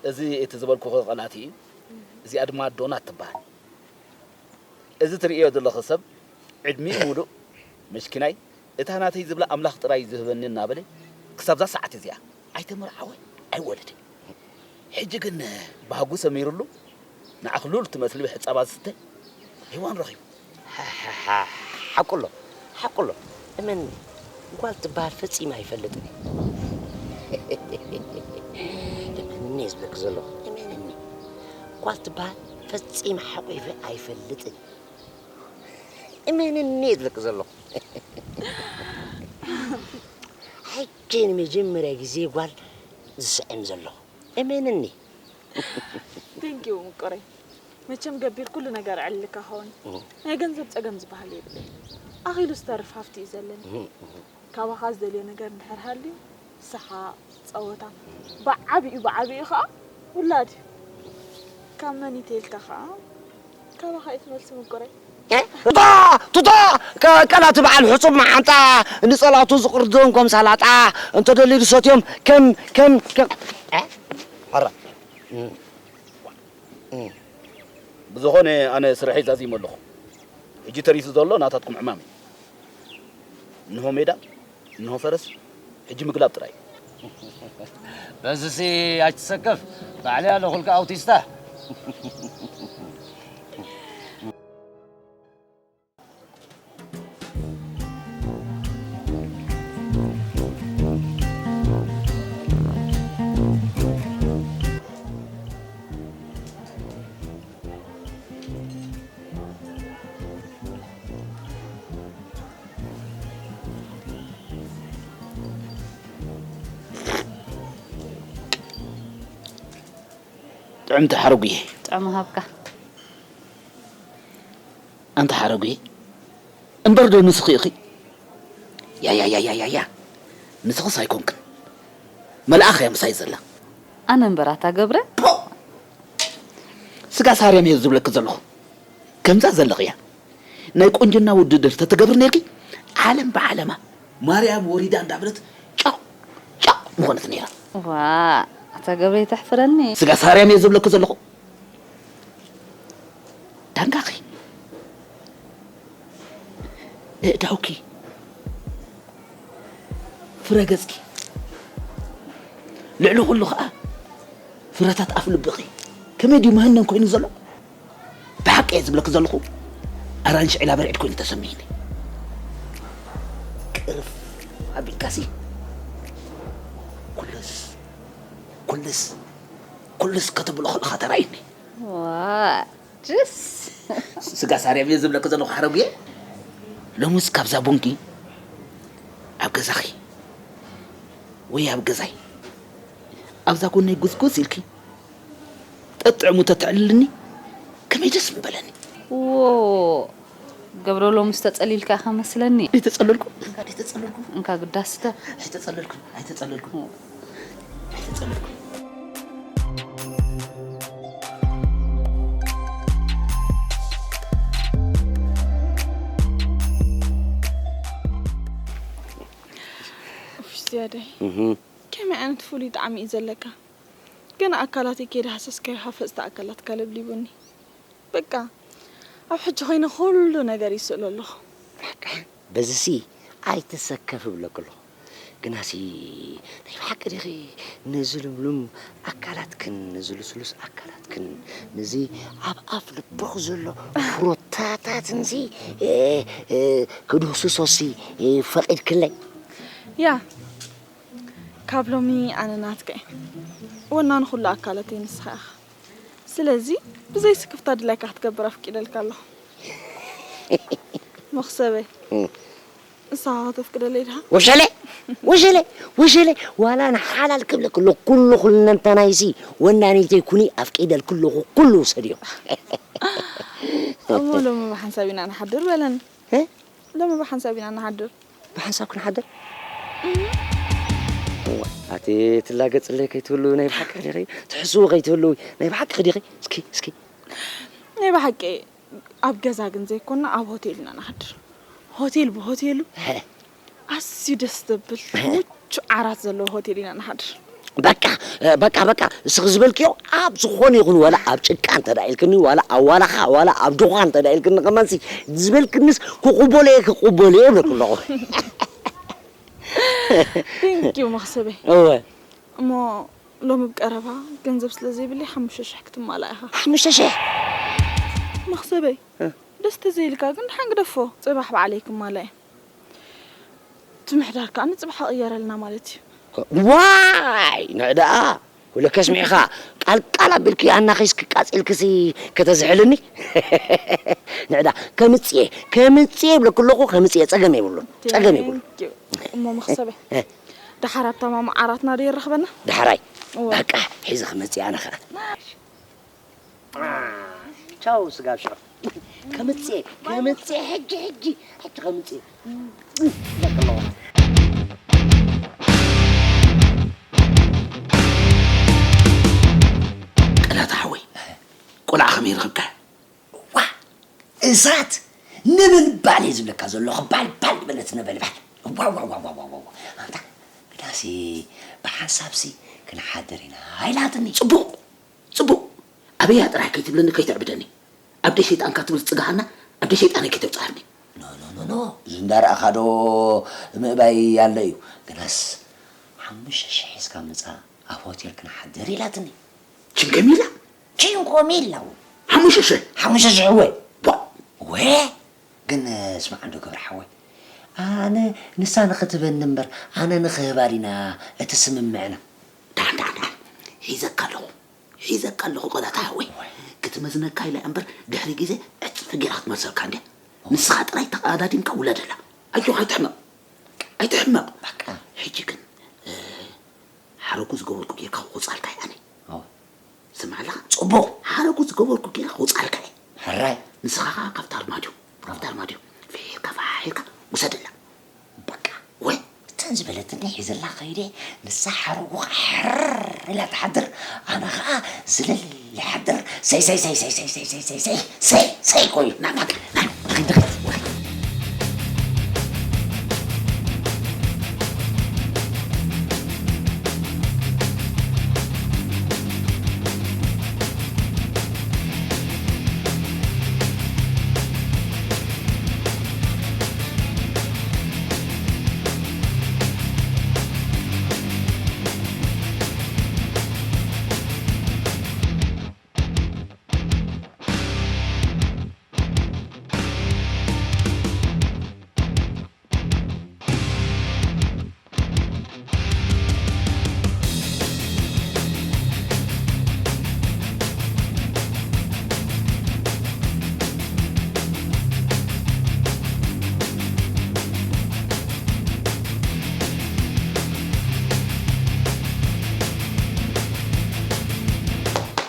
እዚ እቲ ዝበልኩኺ ቃላት እዩ። እዚኣ ድማ ዶናት ትበሃል። እዚ ትርእዮ ዘለኺ ሰብ ዕድሚኡ ሙሉእ መስኪናይ እታ ናተይ ዝብላ ኣምላኽ ጥራይ ዝህበኒ እናበለ ክሳብዛ ሰዓት እዚኣ ኣይተመርዓወ ኣይወለደ። ሕጂ ግን ባህጉ ሰሚሩሉ ንዓኽ ሉል ትመስሊ ብሕጻባ ዝስተ ሄዋን ረኺቡ። ሓሓሓ፣ ሓቁ ኣሎ፣ ሓቁ ኣሎ። እመንኒ፣ ጓል ትበሃል ፈጺመ ኣይፈልጥን እየ። እመንኒ እየ ዝብለኪ ዘለኹ፣ እመንኒ። ጓል ትበሃል ፈጺመ ሓቑፈ ኣይፈልጥን እየ። እመንኒ እየ ዝብለኪ ዘለኹ። ሕጂ ንመጀመርያ ግዜ ጓል ዝስዕም ዘለኹ፣ እመንኒ። Thank you ምቁረይ። መቸም ገቢር ኩሉ ነገር ዕልልካ ኸውን። ናይ ገንዘብ ጸገም ዝበሃል የብለይ። ኣኺሉ ዝተርፍ ሃፍቲ እዩ ዘለኒ። ካባኻ ዝደልዮ ነገር እንድሕር ሃልዩ፣ ሰሓቕ፣ ጸወታ፣ ብዓቢኡ ብዓቢኡ ኸኣ ውላድ እዩ። ካብ መን እዩ ተይልካ ኸኣ ካባኻ እዩ እቲ መልሲ ምቁረይ። ቱታ! ቱታ! ቀናቲ በዓል ሕጹብ መዓንጣ ንጸላቱ ዝቕርድዎም ከም ሳላጣ እንተደልዩ ዝሰትዮም ከም ከም ከም ሐራ ብዝኾነ ኣነ ስርሐይ ዛዚመ ኣለኹ። ሕጂ ተሪፉ ዘሎ ናታትኩም ዕማም እዩ። እንሆ ሜዳ፣ እንሆ ፈረስ፣ ሕጂ ምግላብ ጥራይ እዩ። በዝሲ ኣይትሰከፍ፣ ባዕለይ ኣለኹልካ ኣውቲስታ። ጥዕምቲ ሓረጉየ። ጥዑም ሃብካ። ኣንቲ ሓረጉየ። እምበር ዶ ንስኺ ኢኺ? ያያያያያያ። ንስኽስ ኣይኮንክን። መልኣኽ እያ ምሳይ ዘላ። ኣነ እምበር ኣታ ገብረ። ፖእ! ስጋ ሳርያ ነይሩ ዝብለኪ ዘለኹ። ከምዛ ዘለኽያ። ናይ ቁንጅና ውድድር ተትገብሪ ነይርኪ ዓለም ብዓለማ ማርያም ወሪዳ እንዳበለት ጫቕ ጫቕ ምኾነት ነይራ። ዋእ ኣታ ገብረ ኣይተሕፍረኒ። ስጋ ሳርያም እየ ዝብለኪ ዘለኹ። ዳንጋኺ፣ ኣእዳውኪ፣ ፍረ ገጽኪ፣ ልዕሊ ኩሉ ኸኣ ፍረታት ኣፍ ልብኺ ከመይ ድዩ መሀነን ኮይኑ ዘሎ? ብሓቂ እየ ዝብለኪ ዘለኹ ኣራንሺ ዒላ በርዒድ ኮይኑ ተሰሚዕኒ። ቅርፍ ኣቢልካሲ ኩልስ ኩልስ ኩልስ ከተብሎ ከለኻ ተራእዩኒ። ዋእ ጅስ ስጋ ሳርያም እየ ዝብለኪ ዘለኹ ሓረጉየ። ሎምስ ካብዛ ቦንኪ ኣብ ገዛኺ ወይ ኣብ ገዛይ ኣብዛ ጎነይ ጉዝጉዝ ኢልኪ ጠጥዕሙ ተትዕልልኒ ከመይ ደስ ምበለኒ። ዎ ገብረ ሎምስ ተጸሊልካ ኢኻ መስለኒ። ኣይተጸለልኩ ኣይተጸለልኩ እንካ ግዳ ስተ። ኣይተጸለልኩ ኣይተጸለልኩ ኣይተጸለልኩ። ኡፍ ዝያዳይ ከመይ ዓይነት ፍሉይ ጣዕሚ እዩ ዘለካ። ገና ኣካላተይ ከይዳህሰስካዮ ሃፈጽቲ ኣካላትካ ለብሊቡኒ። በቃ ኣብ ሕጂ ኮይነ ኩሉ ነገር ይስእሎ ኣለኹ። በቃ በዚሲ ኣይትሰከፍ እብለኪ ኣለኹ። ግናሲ ናይ ብሓቂ ዲኺ ነዚ ልምሉም ኣካላትክን ነዚ ልስሉስ ኣካላትክን ነዚ ኣብ ኣፍ ልብኺ ዘሎ ፍሮታታትንሲ ክድህስሶሲ ፈቒድክለይ? ያ ካብ ሎሚ ኣነ ናትካ እየ። ወናኒ ኩሉ ኣካላተይ ንስኻ ኢኻ። ስለዚ ብዘይ ስክፍታ ድላይካ ክትገብር ኣፍቂደልካ ኣለኹ። መኽሰበይ፣ ንስኻ ከተፍቅደለይ ድኻ? ወሸለ ወሸለ ወሸለ ዋላ ንሓላል ክብለክ ኣለኹ ኩሉ ኩልንተናይሲ ወናኒተይ ኩኒ ኣፍቂደልክ ኣለኹ ኩሉ ውሰድዮ። እሞ ሎሚ ብሓንሳብ ኢና ንሓድር በለኒ። ሎሚ ብሓንሳብ ኢና ንሓድር። ብሓንሳብ ክንሓድር? እዋ ኣቲ ትላገጽለይ ከይትህሉ ናይ ብሓቂ ዲኺ? ትሕስዊ ከይትህሉ ናይ ብሓቂ ዲኺ? እስኪ እስኪ ናይ ብሓቂ ኣብ ገዛ ግን ዘይኮና ኣብ ሆቴል ኢና ንሓድር። ሆቴል ብሆቴሉ ኣዝዩ ደስ ዘብል ምቹ ዓራት ዘለዎ ሆቴል ኢና ንሓድር። በቃ በቃ በቃ እስኺ ዝበልክዮ ኣብ ዝኾነ ይኹን ዋላ ኣብ ጭቃ እንተ ደኣ ኢልክኒ ዋላ ኣብ ዋላኻ ዋላ ኣብ ድዃን እንተ ደኣ ኢልክኒ ከማንሲ ዝበልክንስ ክቕበሎ እየ ክቕበሎ እየ እብለኪ ኣለኹ። Thank you መኽሰበይ። እወ እሞ ሎሚ ብቀረባ ገንዘብ ስለ ዘይብለይ ሓሙሽተ ሽሕ ክትማላእ ኢኻ። ሓሙሽተ ሽሕ መኽሰበይ ደስ ተዘይልካ ግን ድሓን ግደፎ። ጽባሕ ባዕለይ ክማላእ እየ። እቲ ምሕዳር ከኣ ንጽባሕ ክቕየረልና ማለት እዩ። ዋይ ንዕ ደኣ ኩለከ ስሚዕኻ ቃል ቃል ኣቢልኪ ኣናኺስኪ ቃጺልክሲ ከተዝሕልኒ ንዕዳ ከምጽኤ ከምጽኤ ይብለኩ ኣለኹ ከምጽኤ ጸገም የብሉን ጸገም የብሉን እሞ መኽሰበይ ደሓር ኣብታ ማማ ዓራትና ዶ የራኽበና? ዳሕራይ በቃ ሒዘ ክመጽእ ኣነ ኸኣ ቻው ስጋብ ሽዑ ከምጽኤ ከምጽኤ ሕጂ ሕጂ ሕጂ ከምጽኤ ቀላታ ሓወይ ቆልዓ ከመይ ረኽብካ? ዋ እሳት ንምንባል እየ ዝብለካ ዘለኹ ባል ባል ዝበለት ነበልባል ዋዋዋዋዋዋ ኣንታ ግዳሲ ብሓንሳብሲ ክንሓድር ኢና ኢላትኒ ጽቡቕ ጽቡቕ ኣበያ ጥራሕ ከይትብለኒ ከይተዕብደኒ ኣብ ደይ ሸይጣንካ ትብል ዝጽግሃና ኣብ ደይ ሸይጣነይ ከይተብጽሃኒ ኖ ኖ ኖ እዚ እንዳረኣኻ ዶ ምእባይ ያለ እዩ ግናስ ሓሙሽተ ሽሕ ሒዝካ ምጻ ኣብ ሆቴል ክንሓድር ኢላትኒ ችንከሚላ ቺንኮሚላ ሓሙሽተ ሽሕ ሓሙሽተ ሽሕ ወይ ቧ ወ ግን ስማዕ እንዶ ገብረ ሓወይ ኣነ ንሳ ንኽትበኒ እምበር ኣነ ንኽህባ ዲና እቲ ስምምዕና ዳን ዳን ዳን ሒዘካ ኣለኹ ሒዘካ ኣለኹ ቆላታ ሓወይ ክትመዝነካ ኢለ እምበር ድሕሪ ግዜ ዕፅፊ ጌራ ክትመልሰልካ እንድያ ንስኻ ጥራይ ተቐዳዲምካ ውለደላ ኣጆኻ ኣይትሕመቕ ኣይትሕመቕ ሕጂ ግን ሓረጉ ዝገበርኩ ጌርካ ክቑጻልካ እየ ኣነ ስምዓላ ጽቡቕ ሓረጉ ዝገበርኩ ጌርካ ክቑጻልካ እየ ሕራይ ንስኻ ኸዓ ካብታ ኣርማድዮ ካብታ ኣርማድዮ ፍሒርካ ፈሓሒርካ ውሰደላ በቃ ወይ እተን ዝበለትኒ ሒዘላ ከይደ ንሳ ሓረጉ ኸዓ ሕርር ኢላ ትሓድር ኣነ ኸዓ ዝለል ይሓድር ሰይ ሰይ ሰይ ሰይ ሰይ ሰይ ሰይ ሰይ ሰይ ሰይ ሰይ ኮይ ናፋቅ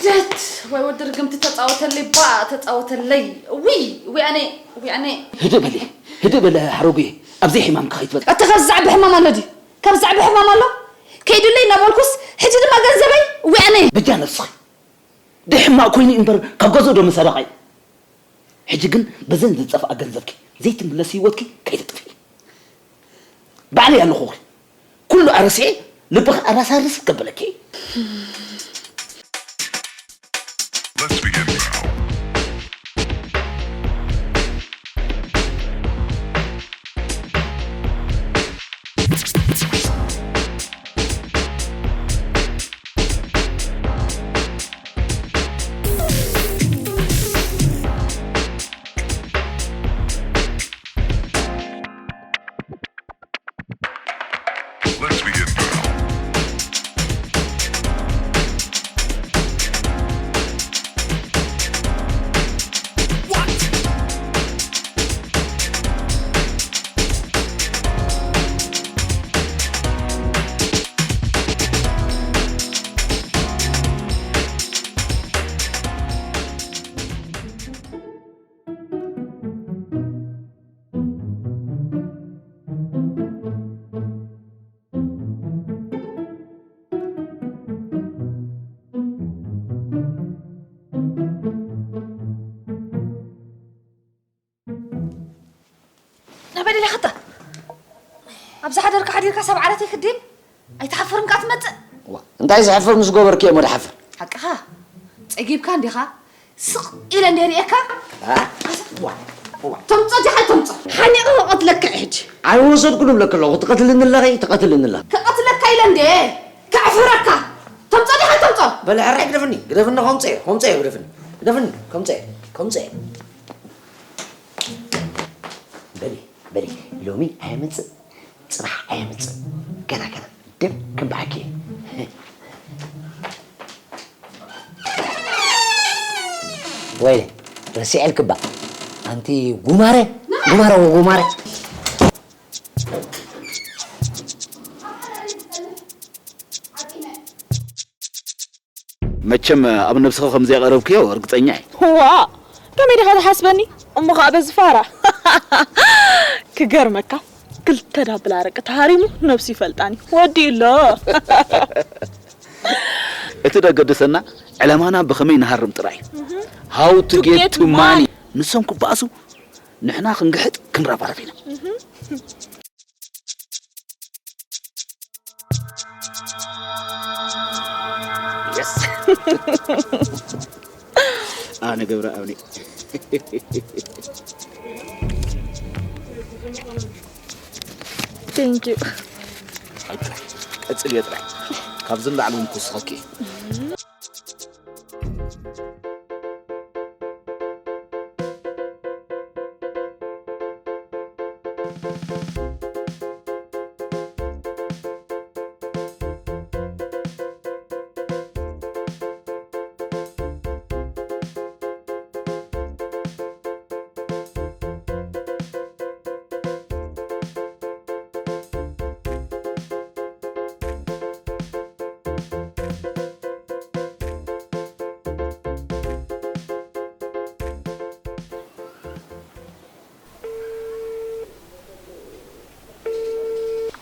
ጀት ወይ ወዲ ርግምቲ ተጻወተለይ ባ ተጻወተለይ ውይ ውይ ኣነ ውይ ኣነ ህድእ በሊ ህድእ በለ ሓረጉየ ኣብዘይ ሕማምኪ ከይትበጽ ኣቲ ካብ ዛዕቢ ሕማም ኣሎ ድዩ ካብ ዛዕቢ ሕማም ኣሎ ከይዱለይ እናበልኩስ ሕጂ ድማ ገንዘበይ ውይ ኣነ በጃ ነብስኺ ድሕማቕ ኮይኑ እምበር ካብ ገዝኡ ዶ ምሰረቐ ሕጂ ግን በዘን ዝጠፍኣ ገንዘብኪ ዘይትምለሲ ህይወትኪ ከይተጥፍኢ ባዕለይ ኣለኹኺ ኩሉ ኣረሲዐ ልብኺ ኣራሳርስ ከብለኪ ናበይ ደሊኻታ? ኣብዚ ሓደርካ ሓዲርካ ሰብ ዓረተይ ክድን ኣይትሓፍርን ከኣ ትመጽእ። ዋ፣ እንታይ ዝሕፍር ምስ ገበርክዮ እሞ ድሓፍር? ሓቅኻ? ጸጊብካ እንዲኻ? ስቕ ኢለ እንደ ርእየካ? ዋ፣ ዋ። ተምጾ ዲኻ ተምጾ? ሓኒቐ ክቐትለካ እየ ሕጂ። ኣይወሰድኩን እብለኪ ኣለኹ። ትቐትልኒ ኣለኺ፣ ትቐትልኒ ኣለኺ። ክቐትለካ ኢለ እንደ ከዕፍረካ። ተምጾ ዲኻ ተምጾ? በል ሕራይ ግደፍኒ፣ ግደፍኒ፣ ከምጽኦ እየ፣ ከምጽኦ እየ፣ ግደፍኒ። ግደፍኒ፣ ከምጽኦ እየ፣ ከምጽኦ እየ። በሊ፣ በሊ፣ ሎሚ ኣየምጽእ፣ ጽባሕ ኣየምጽእ። ገና፣ ገና፣ ደም ከም በዓኪ እየ። ወይለ፣ ረሲዐልክባ። ኣንቲ ጉማረ፣ ጉማረ፣ ጉማረ። መቸም ኣብ ነብስኺ ከም ዘየቕረብክዮ ርግጸኛ እየ። ዋእ! ከመይ ዲኻ ትሓስበኒ? እሞ ኸኣ በዚ ፋራ። ክገርመካ፣ ክልተ ዳብል ኣረቂ ተሃሪሙ ነብሱ ይፈልጣኒ። ወዲኡ ኣሎ። እቲ ደገድሰና ዕላማና ብኸመይ ንሃርም ጥራይ እዩ። How to get to money። ንሶም ክበኣሱ ንሕና ክንግሕጥ ክንረባረብ ኢና። Yes። ኣነ ገብረኣብ ነኝ። Thank you። ቀጽልዮ ጥራይ። ካብዚ ንላዕሊ እውን ክውስኸኪ እየ።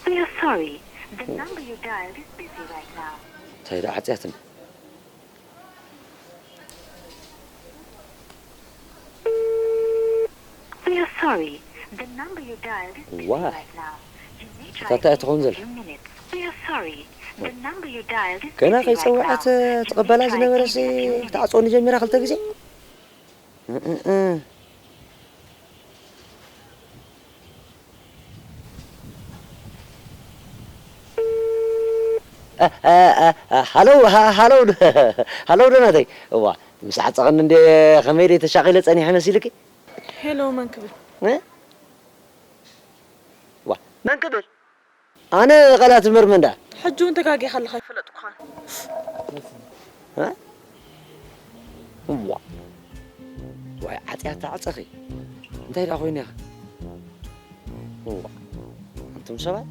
We are sorry. The number you dialed is busy right now. እንታይ ደኣ ዓጽያትኒ? We are sorry. The number you dialed is busy Why? Right now. You may try እታ እንታይ ትኸውን ዘላ? Few minutes. We are sorry. The number you dialed is ገና busy right ከይጸውዐት now. You may ትቕበላ try ዝነበረስ again in a few minutes. ትዓጽወኒ ጀሚራ ክልተ ግዜ። እ፣ እ፣ እ። እ፣ እ፣ እ፣ እ፣ ሃሎ፣ ሃ-፣ ሃሎ፣ ሃሎ፣ ዶ ናተይ? እዋ፣ ምስ ዓጸቐኒ እንደ ከመይ ደይ ተሻቒለ ጸኒሐ መሲልኪ? ሄሎ፣ መን ክብል? እ? ዋ፣ መን ክብል? ኣነ ቃላት መርመንዳ። ሕጂ እውን ተጋጊኻ ኣለኻ ኣይፈለጥኩኻን። እ? እዋ። ዋይ፣ ዓጽያ ተዓጸኺ። እንታይ ደኣ ኮይኑ ኢኻ? እዋ። ኣንቱም ሰባት።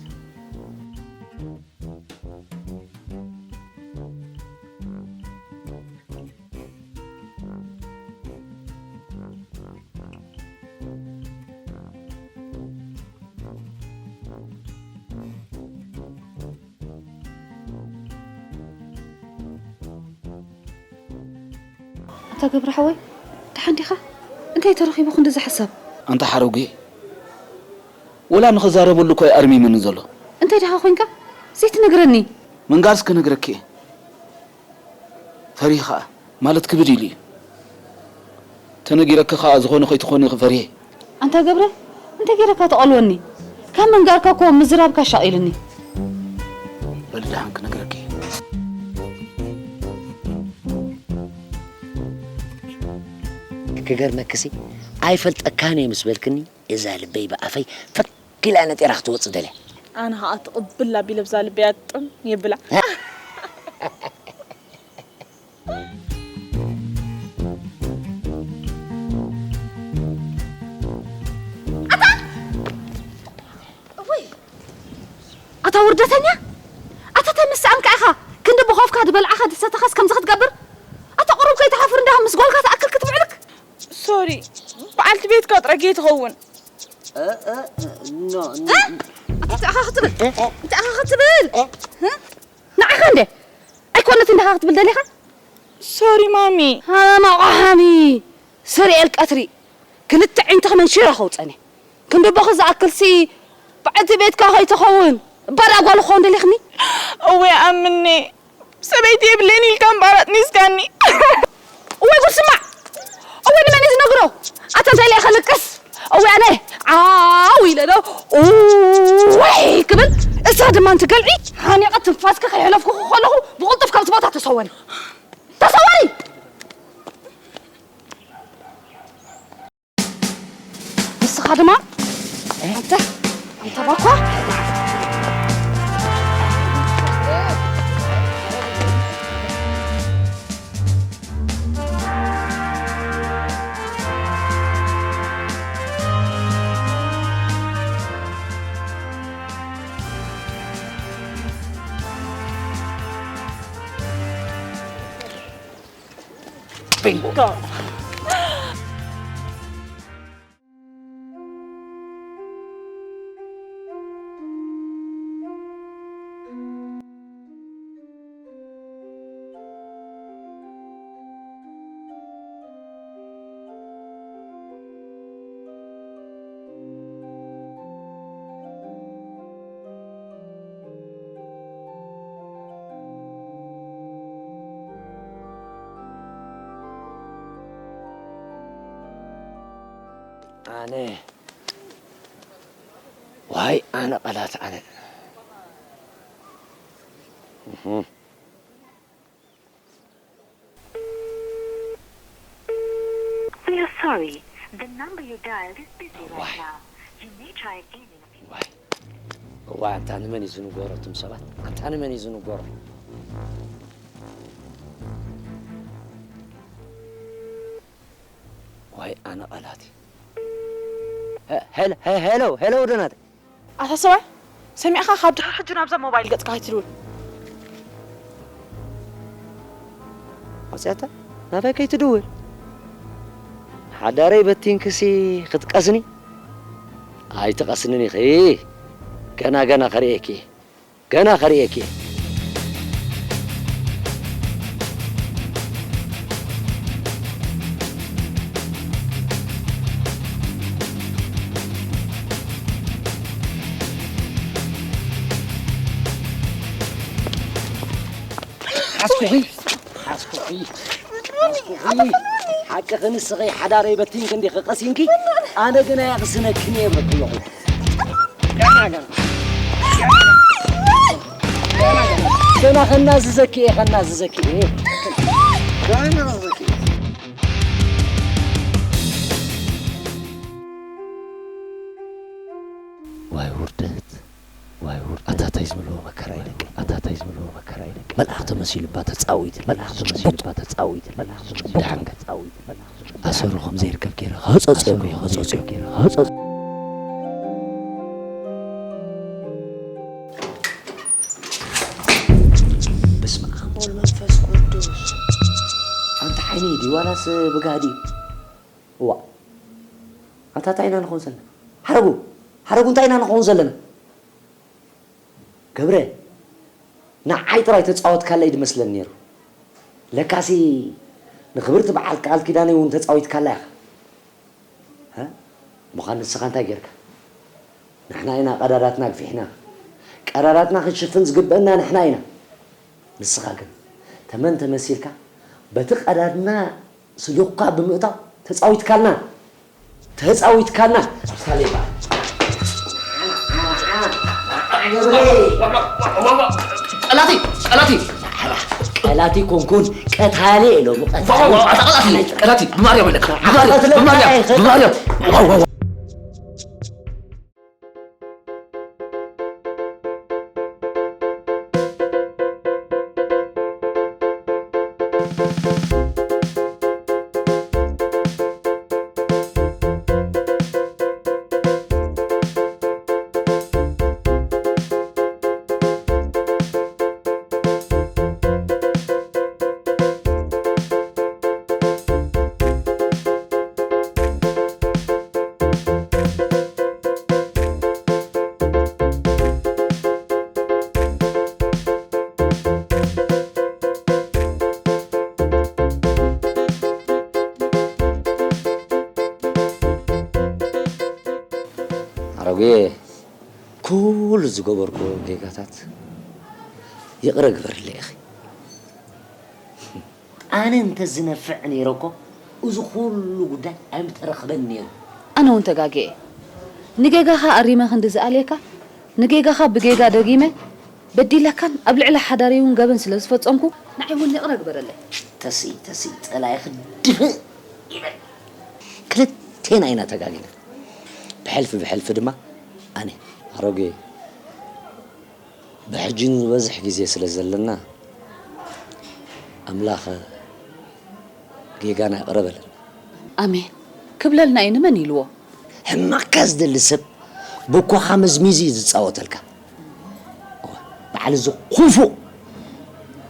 ኣታ ገብረ ሓወይ፣ ደሓን ዲኻ? እንታይ ተረኺቡ ክንድዚ ሓሳብ? ኣንታ ሓረጉየ፣ ወላ ንኽዛረበሉ እኮ እዩ ኣርሚሙኒ ዘሎ። እንታይ ዲኻ ኮንካ? ዘይትነግረኒ? ምንጋርስ ክነግረኪ እየ። ፈሪህ ኸኣ፣ ማለት ክብድ ኢሉ እዩ። ተነጊረኪ ኸኣ ዝኾነ ከይትኾኒ ፈሪሄ። ኣንታ ገብረ፣ እንታይ ገይረካ ተቐልወኒ? ካብ ምንጋርካ እኮ ምዝራብካ ኣሻቒሉኒ። በሊ ደሓን ክነግረኪ እየ። ክገርመክሲ፣ ኣይፈልጠካን እየ ምስ በልክኒ፣ እዛ ልበይ ብኣፈይ ፈክ ኢላ ነጢራ ክትወጽእ ደልያ። ኣነ ኸኣ ትቕብል ኣቢለ ብዛ ልበይ ኣጥም የብላ። እወይ! ኣታ ውርደተኛ! ኣታ ተምስኣንካ ኢኻ! ክንዲ ብኾፍካ ዝበልዓኻ ዝሰተኻስ ከምዚ ክትገብር? ኣታ ቁሩብ ከይትሓፍር እንዳ ምስ ጓልካ ትኣክል ክትምዕልክ! ሶሪ፣ በዓልቲ ቤትካ ጥራይ ከይትኸውን። እ፣ እ፣ እ፣ ኖ፣ ኖ። እ? ኣታ እንታይ ኢኻ ክትብል? እ? እንታይ ኢኻ ክትብል? እ? እ? ንዓኻ እንደ ኣይኮነት እንዲኻ ክትብል ደሊኻ? ሶሪ ማሚ። ሃመቕ ሓሚ፣ ስርኤል ቀትሪ ክልተ ዒንትኺ መንሺረ ከውፀኒ። ክንዲ ኣቦኺ ዝኣክልሲ በዓልቲ ቤትካ ከይትኸውን ባዳ ጓል ክኸውን ደሊኽኒ? እወ ኣምኒ። ሰበይቲ የብለይን ኢልካ እምበኣር ኣጥኒስካኒ። እወ ጉድ ስማዕ! እወ ንመን እዩ ዝነግሮ? ኣታ እንታይ ኢለ እየ ከልቅስ? እወ ኣነ ዓው ኢለ ዶ እወይ ክብል፣ እሳ ድማ እንትገልዒ ሓኒቐ ትንፋስኪ ከይሕለፍኩ ከለኹ ብቕልጡፍ ካብቲ ቦታ ተሰወሪ። ተሰወሪ! ንስኻ ድማ ኣንተ ኣንተ ባኳ ቢንጎ። ኣነ ዋይ ኣነ ቃላት ኣነ እህ። We are sorry. The number you dialed is busy right now. You may try again in a few. ዋይ እዋ ኣንታ ንመን እዩ ዝንገሮ? እቶም ሰባት ኣንታ ንመን እዩ ዝንገሮ? ዋይ ኣነ ቃላት ሄሎ ሄሎ ወደናት ኣታ ሰብኣይ፣ ሰሚዕኻ ካብ ድሕሪ ሕጂ ናብዛ ሞባይል ገጽካ ከይትድውል። ኣውጽኣታ ናባይ ከይትድውል። ሓዳረይ በቲንክሲ ክትቀስኒ? ኣይትቐስንን ኢኺ። ገና ገና ከርእየኪ። ገና ከርእየኪ። ሓስኩኺ፣ ሓስኩኺ፣ ሓስኩኺ። ሓቅኺ ንስኺ ሓዳረይ በቲንኪ እንዲኺ ቀሲንኪ፣ ኣነ ግን ኣየቕስነክን እየ ይብለኪ ኣለኹ። ገና፣ ገና፣ ገና፣ ገና፣ ገና፣ ገና፣ ገና፣ ገና፣ ገና፣ ከናዝዘኪ እየ፣ ከናዝዘኪ እየ። ገና ከናዝዘኪ እየ። ዋይ ውርደት፣ ዋይ ውርደት። ኣታ ታይ ዝመልኦ መከራ እዩ ደቂ፣ ኣታ ታይ ዝመልኦ መከራ እዩ ደቂ። መልኣኽ ተመሲሉ እባ ተጻዊትለይ፣ መልኣኽ ተመሲሉ እባ ተጻዊትለይ፣ መልኣኽ ተመሲሉ እባ ተጻዊትለይ። ኣሰሩ ከም ዘይርከብ ገይረ ክህጸጽ እየ፣ ክህጸጽ እየ፣ ክህጸጽ። በስመ ኣብ ወወልድ ወመንፈስ ቅዱስ። ኣንታ ዓይኒ ድዩ ዋላስ ብጋህዲ እዩ? እዋ። ኣንታ እንታይ ኢና ንኸውን ዘለና? ሓረጉ፣ ሓረጉ እንታይ ኢና ንኸውን ዘለና? ገብረ፣ ንዓይ ጥራይ ተጻወትካለይ ድመስለኒ ነይሩ። ለካሲ ንክብርቲ በዓል ቃል ኪዳነይ እውን ተጻዊትካላ ኢኻ። እ? ምዃን ንስኻ እንታይ ጌርካ? ንሕና ኢና ቀዳዳትና ኣግፊሕና። ቀዳዳትና ክንሽፍን ዝግበአና ንሕና ኢና። ንስኻ ግን ተመን ተመሲልካ በቲ ቀዳድና ስሉኻ ብምእታው ተጻዊትካልና። ተጻዊትካልና። ሳሌባ። ቀላቲ፣ ቀላቲ። ቀላቲ ኮንኩን፣ ቀታሊ ኢሎም፣ ቀታሊ። ዋ፣ ዋ፣ ዋ፣ ቀላቲ፣ ቀላቲ፣ ብማርያም ኢለካ፣ ብማርያም፣ ብማርያም፣ ብማርያም። ዋ፣ ዋ፣ ዋ። ኣረጉየ፣ ኩሉ ዝገበርኩ ጌጋታት ይቕረ ግበርለይ ኢኺ። ኣነ እንተ ዝነፍዕ ነይረ እኮ፣ እዚ ኩሉ ጉዳይ ኣይምተረኽበን ነይሩ። ኣነ እውን ተጋግየ። ንጌጋኻ ኣሪመ ክንዲ ዝኣልየካ፣ ንጌጋኻ ብጌጋ ደጊመ በዲለካን ኣብ ልዕሊ ሓዳረይ እውን ገበን ስለ ዝፈጸምኩ፣ ንዓይ እውን ይቕረ ግበረለይ። ተስኢ፣ ተስኢ፣ ጸላኢኺ ድፍእ ይበል። ክልቴና ኢና ተጋጊና። ብሕልፊ ብሕልፊ ድማ ኣነ። ኣሮጌ፣ ብሕጂ ዝበዝሕ ግዜ ስለ ዘለና፣ ኣምላኽ ጌጋና ይቕረ በለልና። ኣሜን ክብለልና እዩ፣ ንመን ኢልዎ? ሕማቕካ ዝደሊ ሰብ በኳኻ መዝሚዙ እዩ ዝጻወተልካ። እወ፣ በዓል እዚ ኩፉእ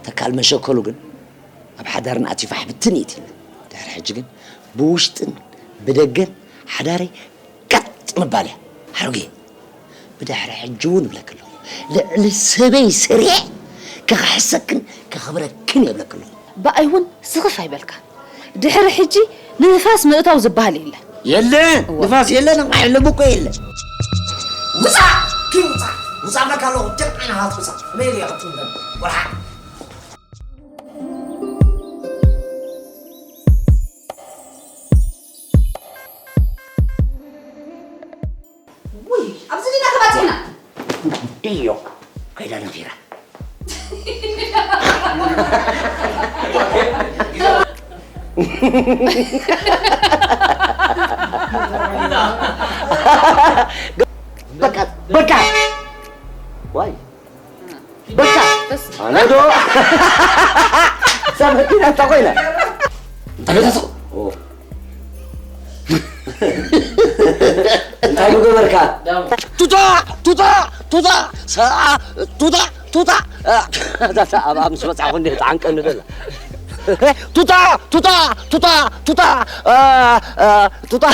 ተካል መሸከሉ ግን ኣብ ሓዳርና ኣትዩ ፋሕ ብትን እዩ ኢሉኒ። ድሕሪ ሕጂ ግን ብውሽጥን ብደገን ሓዳረይ ቀጥ ምባል እያ። ሓረጉየ፣ ብድሕሪ ሕጂ እውን እብለኪ ኣለኹ፣ ልዕሊ ሰበይ ሰሪዐ ክኽሕሰክን ከኽብረክን እየ እብለኪ ኣለኹ። ብኣይ እውን ስኽፍ ኣይበልካ። ድሕሪ ሕጂ ንንፋስ ምእታው ዝበሃል የለን። የለ፣ እዋ። ንፋስ የለ፣ ነቕሓ የለ፣ ብቆ የለ። ውፃእ! ኪድ ውፃእ! ውፃእ እብለካ ኣለኹ፣ ጀርዓና ሃት ውፃእ። ኣበይ ኢለ እየ ክእቱ እንደም? ወርሓ። ውይ፣ ኣብዚ ዲና ተባፂሕና? እዮ፣ ከይዳ ነፊራ። በቃ፣ በቃ። ዋይ። በቃ። በስ። ኣነ ዶ? ሰብ መኪና እንተ ኮይነ። እንታይ በዛ ሰው? ኦ። እንታይ ምገበርካ? ቱታ፣ ቱታ፣ ቱታ፣ ሰ-፣ ቱታ፣ ቱታ። እ፣ እዛ ሰ-፣ ኣብ፣ ኣብ ምስ በጻሕኩ እንዲህ ተዓንቀኒ ደላ። ቱታ፣ ቱታ፣ ቱታ፣ ቱታ፣ እ፣ እ፣ ቱታ።